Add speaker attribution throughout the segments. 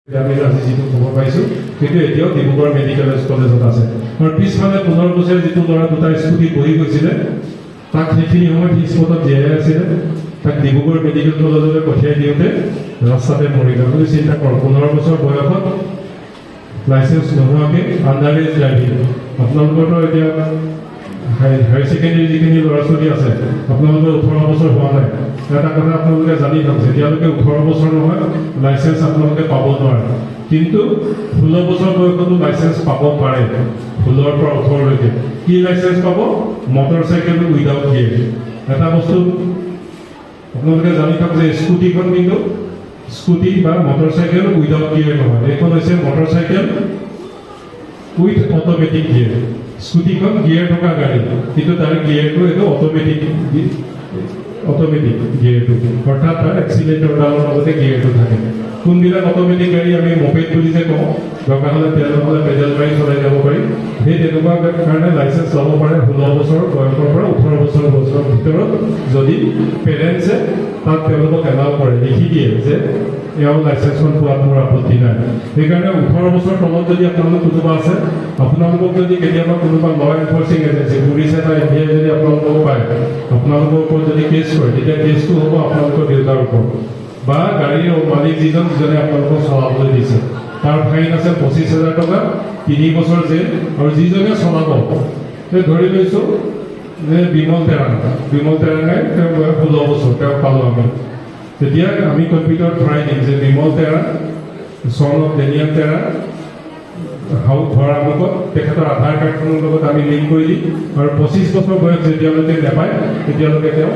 Speaker 1: আমি আজি যিটো খবৰ পাইছোঁ, সেইটো এতিয়াও ডিব্ৰুগড় মেডিকেল কলেজত আছে। আৰু পিছফালে 15 বছৰীয়া যিটো ল'ৰা দুটা স্কুটিত বহি গৈছিলে, তাক সেইখিনি সময়ত সি স্পটত জীয়াই আছিলে। তাক ডিব্ৰুগড় মেডিকেল কলেজলৈ পঠিয়াই দিওঁতে ৰাস্তাতে মৰিলে। আপুনি চিন্তা কৰক, 15 বছৰ বয়সত লাইচেঞ্চ নোহোৱাকৈ আণ্ডাৰ এজ ড্ৰাইভিং। আপোনালোকৰতো এতিয়া হায়াৰ ছেকেণ্ডেৰী যিখিনি ল'ৰা ছোৱালী আছে, আপোনালোকৰ 18 বছৰ হোৱা নাই। এটা কথা আপোনালোকে জানি থওক, যেতিয়ালৈকে 18 বছৰ নহয়, লাইচেঞ্চ আপোনালোকে পাব নোৱাৰে। কিন্তু 16 বছৰ বয়সতো লাইচেঞ্চ পাব পাৰে। 16ৰ পৰা 18লৈকে কি লাইচেঞ্চ পাব? Motor cycle without gear. এটা বস্তু আপোনালোকে জানি থওক যে স্কুটিখন কিন্তু স্কুটি বা মটৰ চাইকেল উইদাউট গিয়েৰ নহয়, এইখন হৈছে motor cycle with automatic gear. স্কুটিখন gear থকা গাড়ী, কিন্তু তাৰ গিয়েৰটো এইটো অট'মেটিক, অট'মেটিক গিয়েৰটো, অৰ্থাৎ তাৰ এক্সিলেটৰডালৰ লগতে গিয়েৰটো থাকে। কোনবিলাক অট'মেটিক গাড়ী? আমি মপেড বুলি যে কওঁ, দৰকাৰ হ'লে তেল নহ'লে পেডেল মাৰি চলাই যাব পাৰি, সেই তেনেকুৱা কাৰণে লাইচেঞ্চ ল'ব পাৰে 16 বছৰ বয়সৰ পৰা 18 বছৰ বছৰৰ ভিতৰত, যদি পেৰেণ্টছে তাত তেওঁলোকক এলাউ কৰে, লিখি দিয়ে যে এওঁ লাইচেঞ্চখন পোৱাত মোৰ আপত্তি নাই। সেইকাৰণে 18 বছৰ তলত যদি আপোনালোক কোনোবা আছে, আপোনালোকক যদি কেতিয়াবা কোনোবা ল এনফৰ্চিং এজেঞ্চি, পুলিচে বা এন যদি আপোনালোকক পায়, আপোনালোকৰ ওপৰত যদি কেছ কৰে, তেতিয়া কেছটো হ'ব আপোনালোকৰ দেউতাৰ ওপৰত বা গাড়ীৰ মালিক যিজন, যিজনে আপোনালোকক চলাবলৈ দিছে। তাৰ ফাইন আছে 25,000 টকা, 3 বছৰ জেল। আৰু যিজনে চলাব, সেই ধৰি লৈছোঁ যে বিমল তেৰাং, বিমল তেৰাঙে, তেওঁৰ বয়স 16 বছৰ, তেওঁক পালোঁ আমি। তেতিয়া আমি কম্পিউটাৰত ভৰাই দিম যে বিমল তেৰাং, চন অফ ডেনিয়েল তেৰাং, how ঘৰ আমুকত, তেখেতৰ আধাৰ কাৰ্ডখনৰ লগত আমি লিংক কৰি দিম। আৰু 25 বছৰ বয়স যেতিয়ালৈকে নাপায়, তেতিয়ালৈকে তেওঁ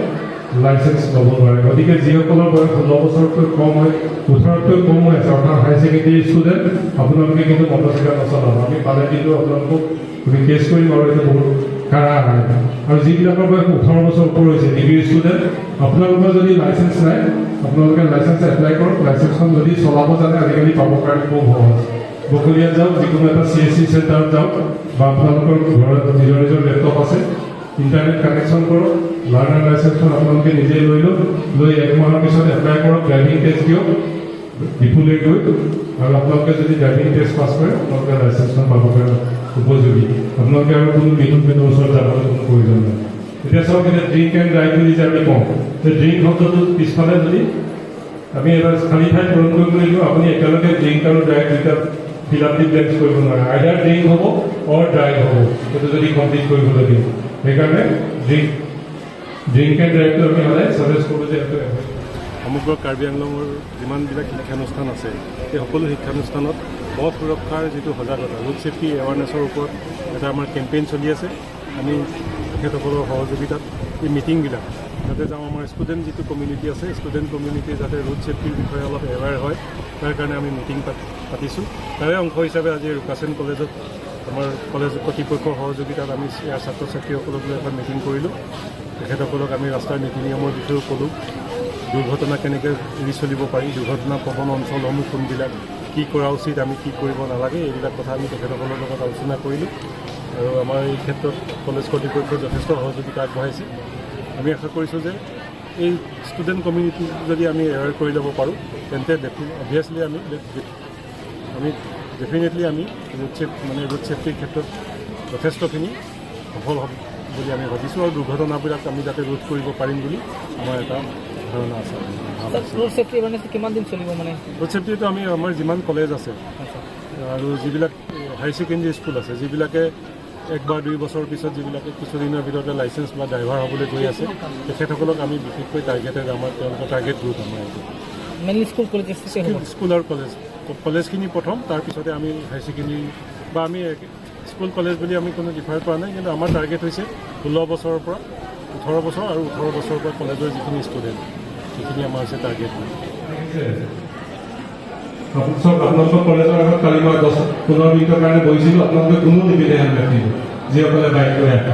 Speaker 1: লাইচেঞ্চ ল'ব নোৱাৰে। গতিকে যিসকলৰ বয়স 16 বছৰতকৈ কম হয়, 18তকৈ কম হৈ আছে, অৰ্থাৎ হায়াৰ ছেকেণ্ডেৰী ষ্টুডেণ্ট, আপোনালোকে কিন্তু মটৰচাইকেল নচলাব। আমি পালে কিন্তু আপোনালোকক আমি কেছ কৰিম আৰু এইটো বহুত কাৰা হয়। আৰু যিবিলাকৰ বয়স 18 বছৰ ওপৰ হৈছে, ডিগ্ৰী ষ্টুডেণ্ট, আপোনালোকৰ যদি লাইচেঞ্চ নাই, আপোনালোকে লাইচেঞ্চ এপ্লাই কৰক। লাইচেঞ্চখন যদি চলাব জানে, আজিকালি পাবৰ কাৰণে খুব সহজ। বকলীয়াত যাওক, যিকোনো এটা চিএছচি চেণ্টাৰত যাওক বা আপোনালোকৰ ঘৰত নিজৰ নিজৰ লেপটপ আছে, ইণ্টাৰনেট কানেকশ্যন কৰক, লাৰ্ণাৰ লাইচেঞ্চখন আপোনালোকে নিজেই লৈ লওক। লৈ এক মাহৰ পিছত এপ্লাই কৰক, ড্ৰাইভিং টেষ্ট দিয়ক ডিপুলৈ গৈ। আৰু আপোনালোকে যদি ড্ৰাইভিং টেষ্ট পাছ কৰে, আপোনালোকে লাইচেঞ্চখন পাবৰ কাৰণে উপযোগী। আপোনালোকে আৰু কোনো মিডল মেনৰ ওচৰত যাবলৈ কোনো প্ৰয়োজন নাই। এতিয়া চাওক, এতিয়া ড্ৰিংক এণ্ড ড্ৰাইভ বুলি যে আমি কওঁ, সেই ড্ৰিংক শব্দটো পিছফালে যদি আমি এটা খালী ঠাইত পূৰণ কৰিবলৈ দিওঁ, আপুনি একেলগে ড্ৰিংক আৰু ড্ৰাইভ দুইটা ফিল আপ the blanks কৰিব নোৱাৰে। আইডাৰ ড্ৰিংক হ'ব অৰ ড্ৰাইভ হ'ব, সেইটো যদি কমপ্লিট কৰিবলৈ দিওঁ। সেইকাৰণে ড্ৰিংক এণ্ড ড্ৰাইভটো আমি সদায় ছাজেষ্ট কৰোঁ যে এইটো avoid।
Speaker 2: সমগ্ৰ কাৰ্বি আংলঙৰ যিমানবিলাক শিক্ষানুষ্ঠান আছে, সেই সকলো শিক্ষানুষ্ঠানত পথ সুৰক্ষাৰ যিটো সজাগতা, ৰোড ছেফটি এৱাৰনেছৰ ওপৰত এটা আমাৰ কেম্পেইন চলি আছে। আমি তেখেতসকলৰ সহযোগিতাত এই মিটিংবিলাক যাতে যাওঁ, আমাৰ ষ্টুডেণ্ট যিটো কমিউনিটি আছে, ষ্টুডেণ্ট কমিউনিটি যাতে ৰোড ছেফটিৰ বিষয়ে অলপ এৱেৰ হয়, তাৰ কাৰণে আমি মিটিং পাতিছোঁ। তাৰে অংশ হিচাপে আজি ৰুকাচেন কলেজত আমাৰ কলেজ কৰ্তৃপক্ষৰ সহযোগিতাত আমি ইয়াৰ ছাত্ৰ ছাত্ৰীসকলক লৈ এখন মিটিং কৰিলোঁ। তেখেতসকলক আমি ৰাস্তাৰ নীতি নিয়মৰ বিষয়েও ক'লোঁ, দুৰ্ঘটনা কেনেকৈ এৰি চলিব পাৰি, দুৰ্ঘটনা প্ৰৱণ অঞ্চলসমূহ কোনবিলাক, কি কৰা উচিত, আমি কি কৰিব নালাগে, এইবিলাক কথা আমি তেখেতসকলৰ লগত আলোচনা কৰিলোঁ। আৰু আমাৰ এই ক্ষেত্ৰত কলেজ কৰ্তৃপক্ষই যথেষ্ট সহযোগিতা আগবঢ়াইছে। আমি আশা কৰিছোঁ যে এই ষ্টুডেণ্ট কমিউনিটি যদি আমি এৱেৰ কৰি ল'ব পাৰোঁ, তেন্তে অভিয়াছলি আমি ডেফিনেটলি আমি ৰোড ছেফটিৰ ক্ষেত্ৰত যথেষ্টখিনি সফল হ'ম বুলি আমি ভাবিছোঁ আৰু দুৰ্ঘটনাবিলাক আমি যাতে ৰোধ কৰিব পাৰিম বুলি আমাৰ এটা ধাৰণা আছে, ভাৱ আছে।
Speaker 3: ৰোড ছেফটি এৱাৰনেছ কিমান দিন চলিব মানে?
Speaker 2: ৰোড ছেফটিটো আমি আমাৰ যিমান কলেজ আছে আৰু যিবিলাক হায়াৰ ছেকেণ্ডেৰী স্কুল আছে, যিবিলাকে 1 বা 2 বছৰৰ পিছত, যিবিলাকে কিছুদিনৰ ভিতৰতে লাইচেঞ্চ বা ড্ৰাইভাৰ হ'বলৈ গৈ আছে, তেখেতসকলক আমি বিশেষকৈ টাৰ্গেটেড, আমাৰ তেওঁলোকৰ টাৰ্গেট গ্ৰুপ আমাৰ এইটো।
Speaker 3: মেইনলি স্কুল কলেজেছ হ'ব?
Speaker 2: স্কুল আৰু কলেজ, কলেজখিনি প্ৰথম, তাৰপিছতে আমি হায়াৰ ছেকেণ্ডেৰী বা আমি স্কুল কলেজ বুলি আমি কোনো ডিফাৰ কৰা নাই। কিন্তু আমাৰ টাৰ্গেট হৈছে 16 বছৰৰ পৰা 18 বছৰ আৰু 18 বছৰৰ পৰা কলেজৰ যিখিনি ষ্টুডেণ্ট, সেইখিনি আমাৰ হৈছে টাৰ্গেট গ্ৰুপ।
Speaker 1: চাওক, আপোনালোকৰ কলেজৰ আগত কালি মই 10-15 মিনিটৰ কাৰণে বহিছিলোঁ। আপোনালোকে কোনো নিপিন্ধে হেলমেট, কিন্তু যিসকলে বাইক লৈ আহে,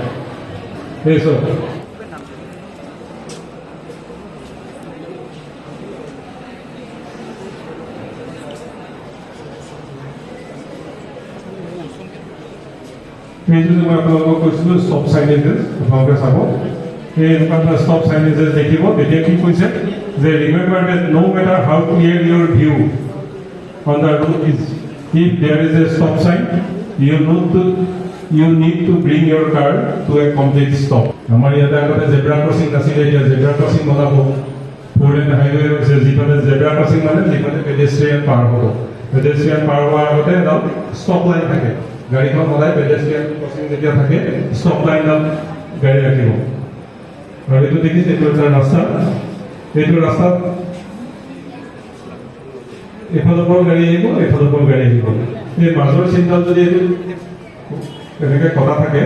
Speaker 1: সেই চাওক। সেইটো যে মই আপোনালোকক কৈছিলোঁ, ষ্টপ চাইনেজেছ, আপোনালোকে চাব, সেই এনেকুৱা এটা ষ্টপ চাইনেজেছ দেখিব। তেতিয়া কি কৈছে যে "Remember that no matter how clear your view on the road is, if there is a stop sign, you need to bring your car to a complete stop. আমাৰ ইয়াতে আগতে জেব্ৰা ক্ৰচিং নাছিলে, এতিয়া জেব্ৰা ক্ৰচিং বনাব। Four লেন highway হৈছে, যিফালে zebra crossing মানে যিফালে পেডেষ্ট্ৰিয়ান পাৰ হ'ব। পেডেষ্ট্ৰিয়ান পাৰ হোৱাৰ আগতে এডাল ষ্টপ লাইন থাকে। গাড়ীখন সদায় পেডেষ্ট্ৰিয়ান ক্ৰচিং যেতিয়া থাকে, ষ্টপ লাইনত গাড়ী ৰাখিব। আৰু এইটো দেখিছে, এইটো এটা ৰাস্তা। এইটো ৰাস্তাত এইফালৰ পৰাও গাড়ী আহিব, এইফালৰ পৰাও গাড়ী আহিব। এই মাজৰ চিনডাল যদি এইটো তেনেকৈ কটা থাকে,